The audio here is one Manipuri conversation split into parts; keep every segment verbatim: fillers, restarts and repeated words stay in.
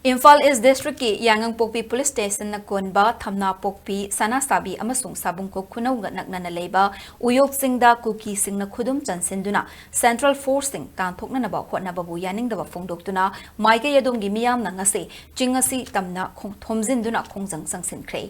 ꯏꯝꯐꯥꯜ ꯏꯁ ꯗꯤꯁꯇ꯭ꯔꯤꯛꯀꯤ ꯌꯥꯉꯪꯄꯣꯛꯄꯤ ꯄꯨꯂꯤꯁ ꯁ꯭ꯇꯦꯁꯟꯅ ꯀꯣꯟꯕ ꯊꯝꯅꯥꯄꯣꯛꯄꯤ, ꯁꯅꯥꯁꯥꯕꯤ ꯑꯃꯁꯨꯡ ꯁꯥꯕꯨꯡꯈꯣꯛ ꯈꯨꯅꯧꯒ ꯅꯛꯅꯅ ꯂꯩꯕ ꯎꯌꯣꯛ ꯆꯤꯡꯗ ꯀꯨꯀꯤꯁꯤꯡꯅ ꯈꯨꯗꯨꯝ ꯆꯟꯁꯤꯟꯗꯨꯅ ꯁꯦꯟꯇ꯭ꯔꯦꯜ ꯐꯣꯔꯁꯁꯤꯡ ꯇꯥꯟꯊꯣꯛꯅꯅꯕ ꯍꯣꯠꯅꯕꯕꯨ ꯌꯥꯅꯤꯡꯗꯕ ꯐꯣꯡꯗꯣꯛꯇꯨꯅ ꯃꯥꯏꯀꯩ ꯑꯗꯣꯝꯒꯤ ꯃꯤꯌꯥꯝꯅ ꯉꯁꯤ ꯆꯤꯡ ꯑꯁꯤ ꯇꯝꯅ ꯈꯣꯡ-, ꯊꯣꯝꯖꯤꯟꯗꯨꯅ ꯈꯣꯡꯖꯪ ꯆꯪꯁꯤꯟꯈ꯭ꯔꯦ꯫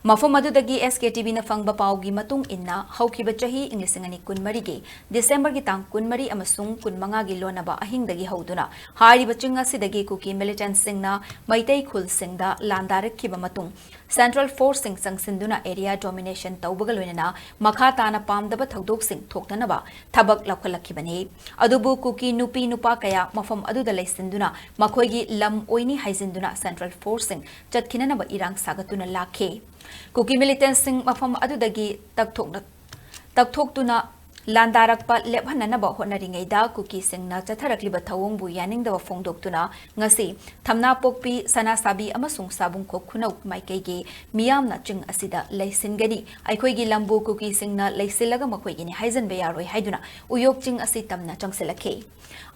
ꯃꯐꯝ ꯑꯗꯨꯗꯒꯤ ꯑꯦꯁ ꯀꯦ ꯇꯤ ꯚꯤꯅ ꯐꯪꯕ ꯄꯥꯎꯒꯤ ꯃꯇꯨꯡ ꯏꯟꯅ, ꯍꯧꯈꯤꯕ ꯆꯍꯤ ꯏꯪ ꯂꯤꯁꯤꯡ ꯑꯅꯤ ꯀꯨꯟꯃꯔꯤꯒꯤ ꯗꯤꯁꯦꯝꯕꯔꯒꯤ ꯇꯥꯡ ꯀꯨꯟꯃꯔꯤ ꯑꯃꯁꯨꯡ ꯀꯨꯟꯃꯉꯥꯒꯤ ꯂꯣꯟꯅꯕ ꯑꯍꯤꯡꯗꯒꯤ ꯍꯧꯗꯨꯅ ꯍꯥꯏꯔꯤꯕ ꯆꯤꯡ ꯑꯁꯤꯗꯒꯤ ꯀꯨꯀꯤ ꯃꯤꯂꯤꯇꯦꯟꯠꯁꯤꯡꯅ ꯃꯩꯇꯩ ꯈꯨꯜꯁꯤꯡꯗ ꯂꯥꯟꯗꯥꯔꯛꯈꯤꯕ ꯃꯇꯨꯡ, ꯁꯦꯟꯇ꯭ꯔꯦꯜ ꯐꯣꯔꯁꯁꯤꯡ ꯆꯪꯁꯤꯟꯗꯨꯅ ꯑꯦꯔꯤꯌꯥ ꯗꯣꯃꯤꯅꯦꯁꯟ ꯇꯧꯕꯒ ꯂꯣꯏꯅꯅ ꯃꯈꯥ ꯇꯥꯅ ꯄꯥꯝꯗꯕ ꯊꯧꯗꯣꯛꯁꯤꯡ ꯊꯣꯛꯇꯅꯕ ꯊꯕꯛ ꯂꯧꯈꯠꯂꯛꯈꯤꯕꯅꯤ꯫ ꯑꯗꯨꯕꯨ ꯀꯨꯀꯤ ꯅꯨꯄꯤ ꯅꯨꯄꯥ ꯀꯌꯥ ꯃꯐꯝ ꯑꯗꯨꯗ ꯂꯩꯁꯤꯟꯗꯨꯅ ꯃꯈꯣꯏꯒꯤ ꯂꯝ ꯑꯣꯏꯅꯤ ꯍꯥꯏꯖꯤꯟꯗꯨꯅ ꯁꯦꯟꯇ꯭ꯔꯦꯜ ꯐꯣꯔꯁꯁꯤꯡ ꯆꯠꯈꯤꯅꯅꯕ ꯏꯔꯥꯡ ꯁꯥꯒꯠꯇꯨꯅ ꯂꯥꯛꯈꯤ꯫ ꯀꯨꯀꯤ ꯃꯤꯂꯤꯇꯦꯟꯠꯁꯤꯡ ꯃꯐꯝ ꯑꯗꯨꯗꯒꯤ ꯇꯛꯊꯣꯛꯅ-, ꯇꯛꯊꯣꯛꯇꯨꯅ ꯂꯥꯟꯗꯥꯔꯛꯄ ꯂꯦꯞꯍꯟꯅꯅꯕ ꯍꯣꯠꯅꯔꯤꯉꯩꯗ ꯀꯨꯀꯤꯁꯤꯡꯅ ꯆꯠꯊꯔꯛꯂꯤꯕ ꯊꯧꯑꯣꯡꯕꯨ ꯌꯥꯅꯤꯡꯗꯕ ꯐꯣꯡꯗꯣꯛꯇꯨꯅ ꯉꯁꯤ ꯊꯝꯅꯥꯄꯣꯛꯄꯤ, ꯁꯅꯥꯁꯥꯕꯤ ꯑꯃꯁꯨꯡ ꯁꯥꯕꯨꯡꯈꯣꯛ ꯈꯨꯅꯧ ꯃꯥꯏꯀꯩꯒꯤ ꯃꯤꯌꯥꯝꯅ ꯆꯤꯡ ꯑꯁꯤꯗ ꯂꯩꯁꯤꯟꯒꯅꯤ, ꯑꯩꯈꯣꯏꯒꯤ ꯂꯝꯕꯨ ꯀꯨꯀꯤꯁꯤꯡꯅ ꯂꯩꯁꯤꯜꯂꯒ ꯃꯈꯣꯏꯒꯤꯅꯤ ꯍꯥꯏꯖꯤꯟꯕ ꯌꯥꯔꯣꯏ ꯍꯥꯏꯗꯨꯅ ꯎꯌꯣꯛ ꯆꯤꯡ ꯑꯁꯤ ꯇꯝꯅ ꯆꯪꯁꯤꯜꯂꯛꯈꯤ꯫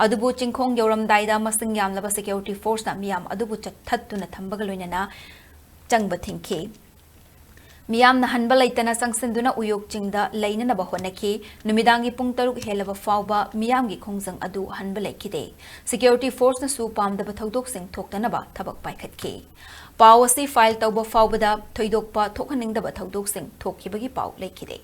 ꯑꯗꯨꯕꯨ ꯆꯤꯡꯈꯣꯡ ꯌꯧꯔꯝꯗꯥꯏꯗ ꯃꯁꯤꯡ ꯌꯥꯝꯂꯕ ꯁꯦꯀ꯭ꯌꯨꯔꯤꯇꯤ ꯐꯣꯔꯁꯅ ꯃꯤꯌꯥꯝ ꯑꯗꯨꯕꯨ ꯆꯠꯊꯠꯇꯨꯅ ꯊꯝꯕꯒ ꯂꯣꯏꯅꯅ ꯆꯪꯕ ꯊꯤꯡꯈꯤ꯫ ꯃꯤꯌꯥꯝꯅ ꯍꯟꯕ ꯂꯩꯇꯅ ꯆꯪꯁꯤꯟꯗꯨꯅ ꯎꯌꯣꯛ ꯆꯤꯡꯗ ꯂꯩꯅꯅꯕ ꯍꯣꯠꯅꯈꯤ꯫ ꯅꯨꯃꯤꯗꯥꯡꯒꯤ ꯄꯨꯡ ꯇꯔꯨꯛ ꯍꯦꯜꯂꯕ ꯐꯥꯎꯕ ꯃꯤꯌꯥꯝꯒꯤ ꯈꯣꯡꯖꯪ ꯑꯗꯨ ꯍꯟꯕ ꯂꯩꯈꯤꯗꯦ꯫ ꯁꯦꯀ꯭ꯌꯨꯔꯤꯇꯤ ꯐꯣꯔꯁꯅꯁꯨ ꯄꯥꯝꯗꯕ ꯊꯧꯗꯣꯛꯁꯤꯡ ꯊꯣꯛꯇꯅꯕ ꯊꯕꯛ ꯄꯥꯏꯈꯠꯈꯤ꯫ ꯄꯥꯎ ꯑꯁꯤ ꯐꯥꯏꯜ ꯇꯧꯕ ꯐꯥꯎꯕꯗ ꯊꯣꯏꯗꯣꯛꯄ ꯊꯣꯛꯍꯟꯅꯤꯡꯗꯕ ꯊꯧꯗꯣꯛꯁꯤꯡ ꯊꯣꯛꯈꯤꯕꯒꯤ ꯄꯥꯎ ꯂꯩꯈꯤꯗꯦ꯫